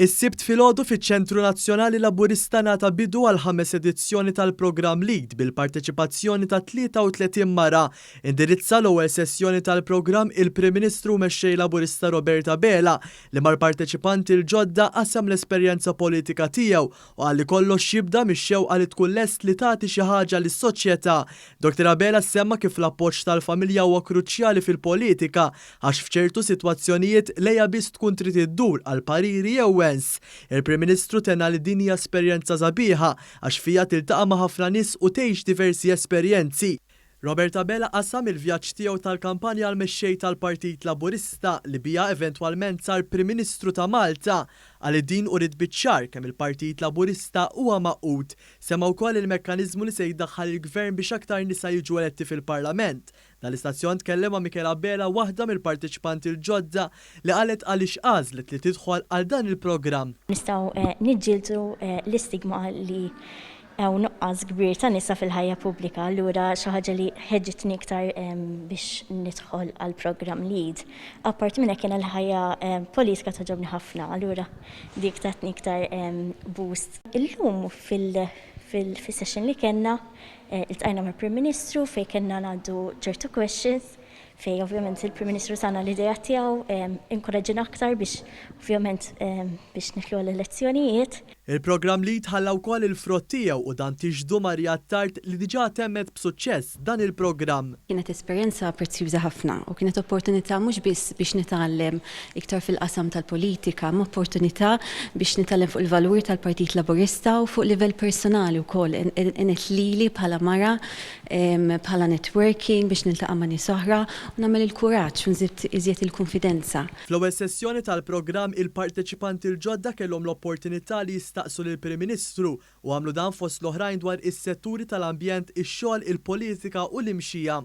Is-Sibt filgħodu fiċ-Ċentru Nazzjonali Laburista ngħata bidu għall-ħames edizzjoni tal-programm LEAD bil-parteċipazzjoni ta' 33 mara. Indirizza l-ewwel sessjoni tal-programm il-Prim Ministru u Mexxej Laburista Robert Abela li mal-parteċipanti l-ġodda qasam l-esperjenza politika tiegħu u qal li kollox jibda mix-xewqa li tkun lest li tagħti xi ħaġa lis-soċjetà. Dottor Abela semma kif l-appoġġ tal-familja huwa kruċjali fil-politika għax f'ċertu sitwazzjonijiet lejha biss tkun trid iddur għal pariri jew wens. Il-Prim Ministru tenna li din hija esperjenza sabiħa għax fiha tiltaqa' ma' ħafna nies u tgħix diversi esperjenzi. Robert Abela qasam il-vjaġġ tiegħu tal-kampanja għal mexxej tal-Partit Laburista li biha eventwalment sar Prim Ministru ta' Malta. Qal li din uriet biċ-ċar kemm il-Partit Laburista huwa magħqud. Semma wkoll il-mekkaniżmu li se jdaħħal il-Gvern biex aktar nisa jiġu eletti fil-Parlament. Dan l-istazzjon tkellem ma' Michela Abela waħda mill-parteċipanti l-ġodda li qalet għaliex għażlet li tidħol għal dan il-programm. Nistgħu niġġieldu l-istigma li Hawn nuqqas kbir ta' nisa fil-ħajja pubblika, allura xi ħaġa li ħeġġitni iktar biex nidħol għall-programm LEAD. Apparti minn hekk jiena l-ħajja politika togħġobni ħafna, allura dik tatni iktar boost. Illum fis-session li kellna iltqajna mal-Prim Ministru fejn kellna ngħaddu ċertu questions fejn ovvjament il-Prim Ministru tana l-ideat tiegħu, inkoraġġina aktar biex ovvjament biex nidħlu għall-elezzjonijiet. Il-programm LEAD ħalla wkoll il-frott tiegħu u dan tixhdu Maria Attard li diġà temmet b'suċċess dan il-programm. Kienet esperjenza prezzjuża ħafna u kienet opportunità mhux biss biex nitgħallem iktar fil-qasam tal-politika, imma opportunità biex nitgħallem fuq il-valuri tal-Partit Laburista u fuq livell personali wkoll għenet lili bħala mara bħala networking biex niltaqa' ma' nies oħra u nagħmel il-kuraġġ u nżid iżjed il-kunfidenza. Fl-ewwel sessjoni tal-programm il-parteċipanti l-ġodda kellhom l-opportunità li jistaqsu lill-Prim Ministru u għamlu dan fost l-oħrajn dwar is-setturi tal-ambjent, ix-xogħol, il-politika u l-imxija.